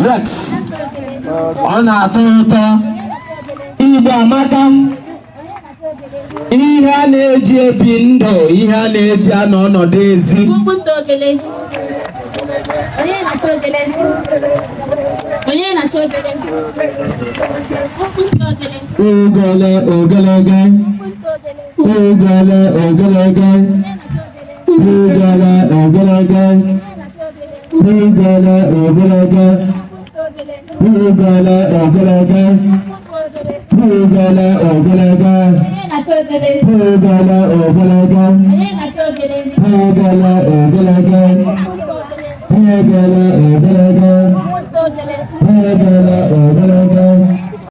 Yes, ọ na-atọ ụtọ. Igbo amaka. Ihe a na-eji ebi ndụ, ihe a na-eji anọ ọnọdụ ezi. Mkpụmkpụ ogele. Onye na-achọ ogele? Onye na-achọ ogele? Mkpụmkpụ ogele. Ogele ogologo. Mkpụmkpụ ogele. Ogele ogologo. Ogele ogologo. Ogele ogologo. Ogele. Ogele ogologo. Mkpụmkpụ ogele. Ogele ogologo. Onye na-achọ ogele? Ogele ogologo. Onye na-achọ ogele? Ogele ogologo. Mkpụmkpụ ogele. Ogele ogologo. Mkpụmkpụ ogele. Ogele ogologo.